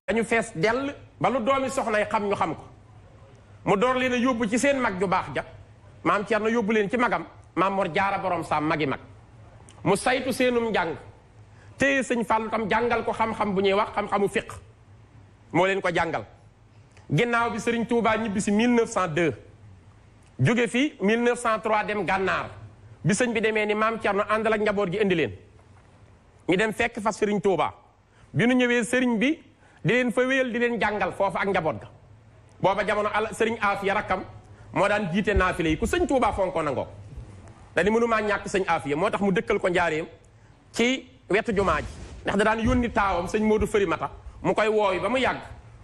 dañu fees dell ba lu doomi soxna yi xam ñu xam ko mu door leen a yóbbu ci seen mag ju baax ja maam Cerno yóbbu leen ci magam maam Mor Jaara borom saam magi mag mu saytu seenum njàng téye sëñ Fàllu tam jàngal ko xam-xam bu ñuy wax xam-xamu fiq moo leen ko jàngal ginnaaw bi Sëriñ Tuubaa ñibbi si 1902 jóge fi 1903 dem gànnaar bi sëñ bi demee ni maam Cerno àndal ak njaboot gi indi leen ñu dem fekk fa Sëriñ Tuubaa bi nu ñëwee sëriñ bi di leen fa wéyal di leen jàngal foofa ak njaboot ga booba jamono sëriñ Aafiya rakkam moo daan jiite naafile yi ku sëñ Tuubaa fonko nangoo dañu mënumaa ñàkk sëñ Aafiya moo tax mu dëkkal ko njaareem ci wetu jumaa ji ndax da daan yónni taawam sëñ Moodu Farimata mu koy woowi ba mu yàgg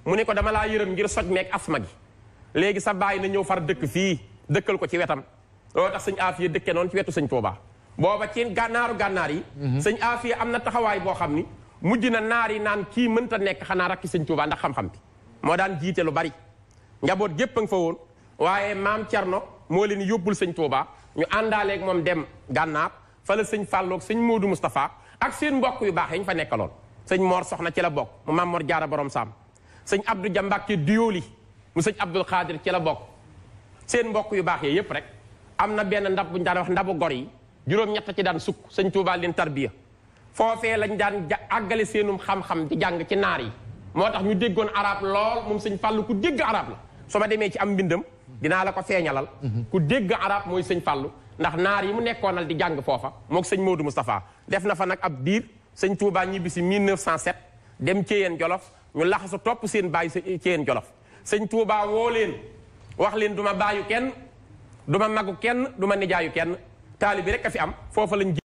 mu ne ko dama laa yërëm ngir soj meeg asma gi léegi sa bàyyi na ñëw far dëkk fii dëkkal ko ci wetam loolu tax sëñ Aafiya dëkke noonu ci wetu sëñ Tuubaa booba ci gànnaar yi sëñ Aafiya am na taxawaay boo xam ni mujj na naar yi naan kii mënta nekk xanaa rakki sëñ Tuubaa ndax xam-xam bi moo daan jiite lu bari njaboot gépp a nga fa woon waaye maam Cerno moo leen yóbbul sëñ Tuubaa ñu àndaaleeg moom dem gànnaar fa la sëñ Fàllu ak sëñ Moodu Moustapha ak seen mbokk yu baax yi ñu fa nekkaloon sëñ Mor Soxna ci la bokk mu maam Mor Jaara borom saam sëñ Abdou Dia Mbàkke Diyooli mu sëñ Abdul Xaadir ci la bokk seen mbokk yu baax yi yépp rek am na benn ndab bu ñu daan wax ndabu gor yi juróom-ñett ci daan sukk sëñ Tuubaa leen tarbiya foofee lañ daan àggale seenum xam-xam di jàng ci naar yi moo tax ñu déggoon arab lool moom sëñ Fàllu ku dégg arab la su ma demee ci am mbindam dinaa la ko feeñalal ku dégg arab mooy sëñ Fàllu ndax naar yi mu nekkoonal di jàng foofa mook sëñ Moodu Moustapha def na fa nag ab diir sëñ Tuubaa ñibbi si 1907 dem Ceyeen Jolof ñu laxasu topp seen bàyyi Ceyeen Jolof sëñ Tuubaa woo leen wax leen du ma bàyyu kenn du ma magu kenn du ma nijaayu kenn taali bi rek a fi am foofa lañ